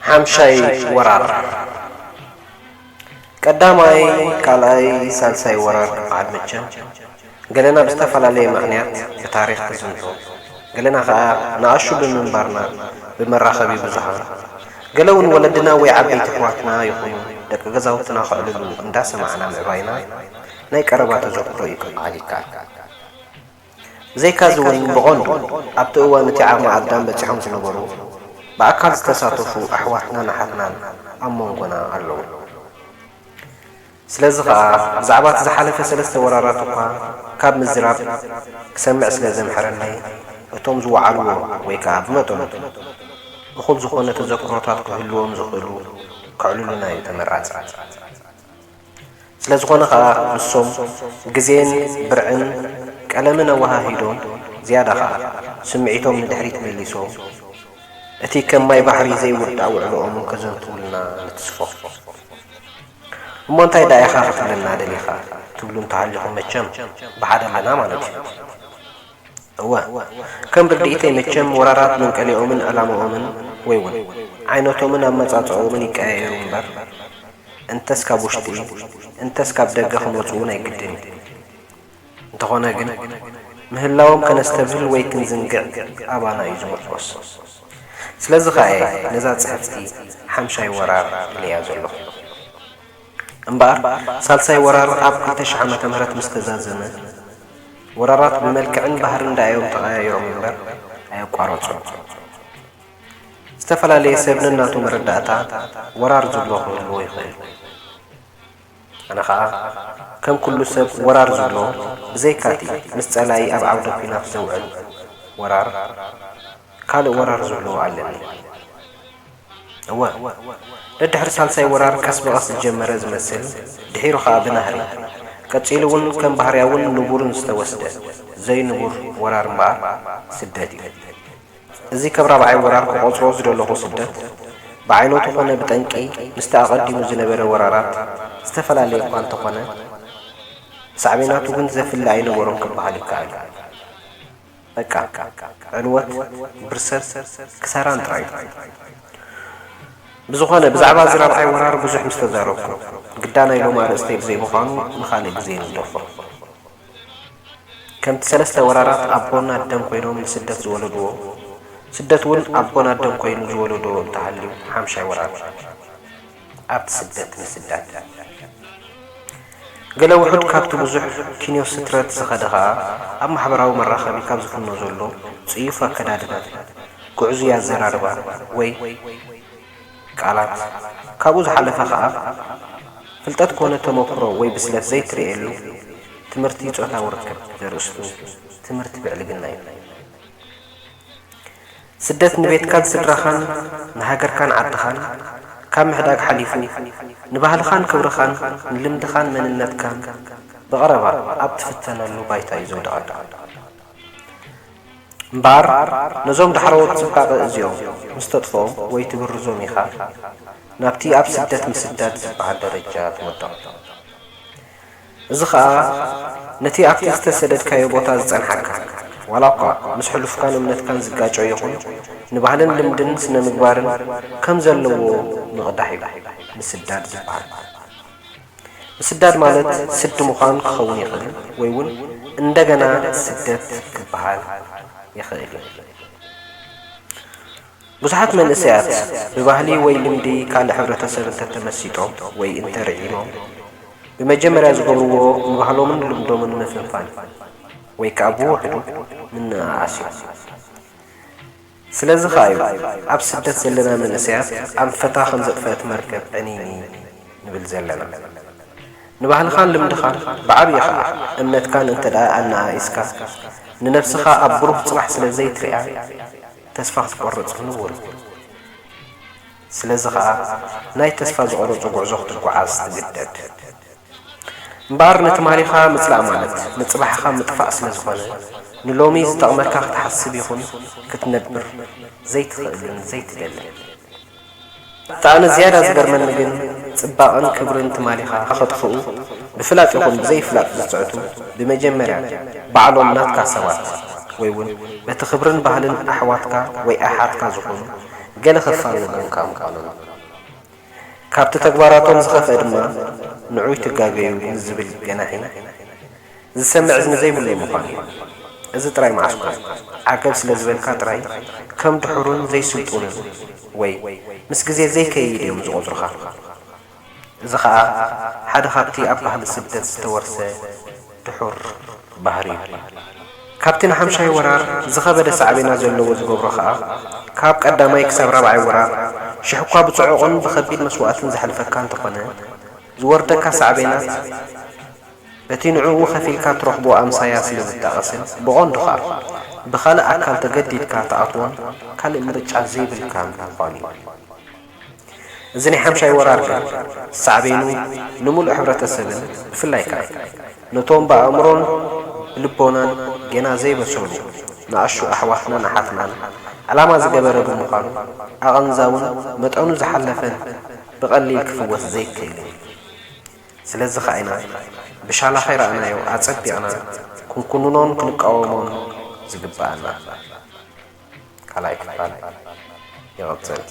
ሓምሻይ ወራር። ቀዳማይ፣ ካልኣይ፣ ሳልሳይ ወራር ክበሃል መቸም፣ ገለና ብዝተፈላለየ ምኽንያት ብታሪኽ ክዝንቶ፣ ገለና ኸኣ ንኣሹ ብምንባርና ብመራኸቢ ብዙሃን፣ ገለ እውን ወለድና ወይ ዓበይቲ ኣሕዋትና ይኹኑ ደቂ ገዛውትና ከዕልሉ እንዳሰማዕና ምዕባይና ናይ ቀረባ ተዘክሮ እዩ ክበሃል ይከኣል። ብዘይካዚ እውን ብቐንዱ ኣብቲ እዋን እቲ ዓቕሚ ኣዳም በጺሖም ዝነበሩ ብኣካል ዝተሳተፉ ኣሕዋትናን ኣሓትናን ኣብ መንጎና ኣለዉ። ስለዚ ኸኣ ብዛዕባ እቲ ዝሓለፈ ሰለስተ ወራራት እኳ ካብ ምዝራብ ክሰምዕ ስለ ዘምሐረለይ፣ እቶም ዝወዓልዎ ወይ ከኣ ብመጠኑ እኹል ዝኾነ ተዘክሮታት ክህልዎም ዝኽእሉ ከዕልሉና እዩ ተመራጺ። ስለ ዝኾነ ኸኣ ንሶም ግዜን ብርዕን ቀለምን ኣወሃሂዶም ዝያዳ ኸኣ ስምዒቶም ንድሕሪት መሊሶም እቲ ከም ማይ ባሕሪ ዘይውዳእ ውዕሎኦምን ከዘንትዉልና ንትስፎ። እሞ እንታይ ደኣ ኢኻ ክትብለና ደሊኻ ትብሉ እንተሃሊኹም መቸም ብሓደ ኣለና ማለት እዩ። እወ፣ ከም ርድኢተይ መቸም ወራራት መንቀሊኦምን ዕላምኦምን ወይ እውን ዓይነቶምን ኣመጻጽኦምን ይቀያየሩ እምበር እንተስ ካብ ውሽጢ እንተስ ካብ ደገ ክመጹ እውን ኣይግድን እዩ። እንተኾነ ግን ምህላዎም ከነስተብህል ወይ ክንዝንግዕ ኣባና እዩ ዝምርኮስ። ስለዚ ኸኣ እየ ነዛ ጽሕፍቲ ሓምሻይ ወራር ኢለያ ዘለኹ። እምበኣር ሳልሳይ ወራር ኣብ ክልተ ሽሕ ዓመተ ምህረት ምስ ተዛዘመ፣ ወራራት ብመልክዕን ባህርን ደኣ እዮም ተቐያይሮም እምበር ኣየቋረጹን። ዝተፈላለየ ሰብ ነናቱ መረዳእታ ወራር ዝብሎ ክህልዎ ይኽእል። ኣነ ኸኣ ከም ኩሉ ሰብ ወራር ዝብሎ ብዘይካቲ ምስ ጸላኢ ኣብ ዓውደ ኲናት ዘውዕል ወራር ካልእ ወራር ዝብሎ ኣለኒ። እወ፣ ደድሕሪ ሳልሳይ ወራር ቀስ ብቐስ ዝጀመረ ዝመስል፣ ድሒሩ ኸኣ ብናህሪ፣ ቀጺሉ እውን ከም ባህርያውን ንቡርን ዝተወስደ ዘይንቡር ወራር እምበኣር ስደት እዩ። እዚ ከም ራብዓይ ወራር ክቖጽሮ ዝደለኹ ስደት፣ ብዓይነቱ ኾነ ብጠንቂ ምስቲ ኣቐዲሙ ዝነበረ ወራራት ዝተፈላለየ እኳ እንተኾነ፣ ሳዕቤናቱ ግን ዘፍሊ ኣይነበሮን ክበሃል ይከኣል እዩ። በቃ፣ ዕንወት፣ ብርሰት፣ ክሳራን ጥራይ እዩ። ብዝኾነ፣ ብዛዕባ እዚ ራብዓይ ወራር ብዙሕ ምስ ተዛረብኩ፣ ግዳ ናይ ሎሚ ኣርእስተይ ብዘይምዃኑ ንኻልእ ግዜ ንግደፎ። ከምቲ ሰለስተ ወራራት ኣቦን ኣደን ኮይኖም ንስደት ዝወለድዎ፣ ስደት እውን ኣቦን ኣደን ኮይኑ ዝወለዶ እንተሃልዩ ሓምሻይ ወራር ኣብቲ ስደት ምስዳድ። ገለ ውሑድ ካብቲ ብዙሕ ኪንዮ ስትረት ዝኸደ ኸኣ ኣብ ማሕበራዊ መራኸቢ ካብ ዝፍኖ ዘሎ ጽዩፍ ኣከዳድና፣ ግዕዙይ ኣዘራርባ ወይ ቃላት፣ ካብኡ ዝሓለፈ ኸኣ ፍልጠት ኮነ ተመክሮ ወይ ብስለት ዘይትርእየሉ ትምህርቲ ጾታዊ ርክብ ዘርእስቱ ትምህርቲ ብዕልግና እዩ። ስደት ንቤትካን ስድራኻን ንሃገርካን ዓድኻን ካብ ምሕዳግ ሓሊፉ ንባህልኻን ክብርኻን ንልምድኻን መንነትካን ብቐረባ ኣብ ትፍተነሉ ባይታ እዩ ዘውድቐካ። እምበኣር ነዞም ዳሕረዎት ጽባቐ እዚኦም ምስ ተጥፍኦም ወይ ትብርዞም ኢኻ ናብቲ ኣብ ስደት ምስዳድ ዝበሃል ደረጃ ትወድቕ። እዚ ኸኣ ነቲ ኣብቲ ዝተሰደድካዮ ቦታ ዝጸንሓካ፣ ዋላ እኳ ምስ ሕሉፍካን እምነትካን ዝጋጮ ይኹን፣ ንባህልን ልምድን ስነ ምግባርን ከም ዘለዎ ምቕዳሕ እዩ ምስዳድ ዝበሃል። ምስዳድ ማለት ስዲ ምዃን ክኸውን ይኽእል ወይ እውን እንደገና ስደት ክበሃል ይኽእል እዩ። ብዙሓት መንእሰያት ብባህሊ ወይ ልምዲ ካልእ ሕብረተሰብ እንተተመሲጦም ወይ እንተርዒሞም፣ ብመጀመርያ ዝገብርዎ ንባህሎምን ልምዶምን ምፍንፋን ወይ ከኣ ብውሕዱ ምንእኣስ እዩ። ስለዚ ከኣ እዩ ኣብ ስደት ዘለና መንእሰያት ኣንፈታ ከም ዘጥፈአት መርከብ ዕንይንይ ንብል ዘለና። ንባህልኻን ልምድኻን ብዓብዪ ኸኣ እምነትካን እንተ ደኣ ኣነኣኢስካ፣ ንነብስኻ ኣብ ብሩህ ጽባሕ ስለ ዘይትሪኣ፣ ተስፋ ክትቆርጽ ንቡር እዩ። ስለዚ ኸኣ ናይ ተስፋ ዝቖረጹ ጉዕዞ ክትጓዓዝ ትግደድ። እምበኣር ንትማሊኻ ምጽላእ ማለት ንጽባሕኻ ምጥፋእ ስለ ዝኾነ፣ ንሎሚ ዝጠቕመካ ክትሓስብ ይኹን ክትነብር ዘይትኽእልን ዘይትደልን። እታ ኣነ ዝያዳ ዝገርመኒ ግን፣ ጽባቐን ክብርን ትማሊኻ ከጥፍኡ፣ ብፍላጥ ይኹን ብዘይፍላጥ ዝጽዕቱ፣ ብመጀመርያ ባዕሎም ናትካ ሰባት፣ ወይ እውን በቲ ክብርን ባህልን ኣሕዋትካ ወይ ኣሓትካ ዝኾኑ፣ ገለ ኽፋል ወገንካ ምዃኖም። ካብቲ ተግባራቶም ዝኸፍአ ድማ ንዑይ ትጋገዩ ንዝብል ገናሒ ዝሰምዕ እዝኒ ዘይብሉ ምዃኑ እዩ። እዚ ጥራይ መዓስ ኮን? ዓገብ ስለ ዝበልካ ጥራይ ከም ድሑርን ዘይስልጡንን ወይ ምስ ግዜ ዘይከይድ እዮም ዝቖጽሩኻ። እዚ ኸኣ ሓደ ካብቲ ኣብ ባህሊ ስደት ዝተወርሰ ድሑር ባህሪ እዩ። ካብቲ ንሓምሻይ ወራር ዝኸበደ ሳዕቤናት ዘለዎ ዝገብሮ ኸኣ፣ ካብ ቀዳማይ ክሳብ ራብዓይ ወራር ሽሕ እኳ ብጽዑቕን ብኸቢድ መስዋእትን ዘሕልፈካ እንተኾነ፣ ዝወርደካ ሳዕቤናት በቲ ንዕኡ ኸፊልካ ትረኽቦ ኣምሳያ ስለ ዝጣቐስን ብቐንዱ ኸኣ ብኻልእ ኣካል ተገዲድካ ትኣትዎን ካልእ ምርጫ ዘይብልካን ምዃኑ እዩ። እዚ ናይ ሓምሻይ ወራር ግን ሳዕቤኑ ንምሉእ ሕብረተሰብን ብፍላይ ከኣ ነቶም ብኣእምሮን ብልቦናን ጌና ዘይበሰሉ ንኣሽቱ ኣሕዋትናን ኣሓትናን ዕላማ ዝገበረ ብምዃኑ ኣቐንዛውን መጠኑ ዝሓለፈን ብቐሊል ክፍወስ ዘይክእል እዩ። ስለዚ ከኣ ኢና ብሻላ ከይረኣናዮ ኣጸቢቕና ክንኩንኖን ክንቃወሞን ዝግብኣና። ካልኣይ ክፋል ይቕጽል።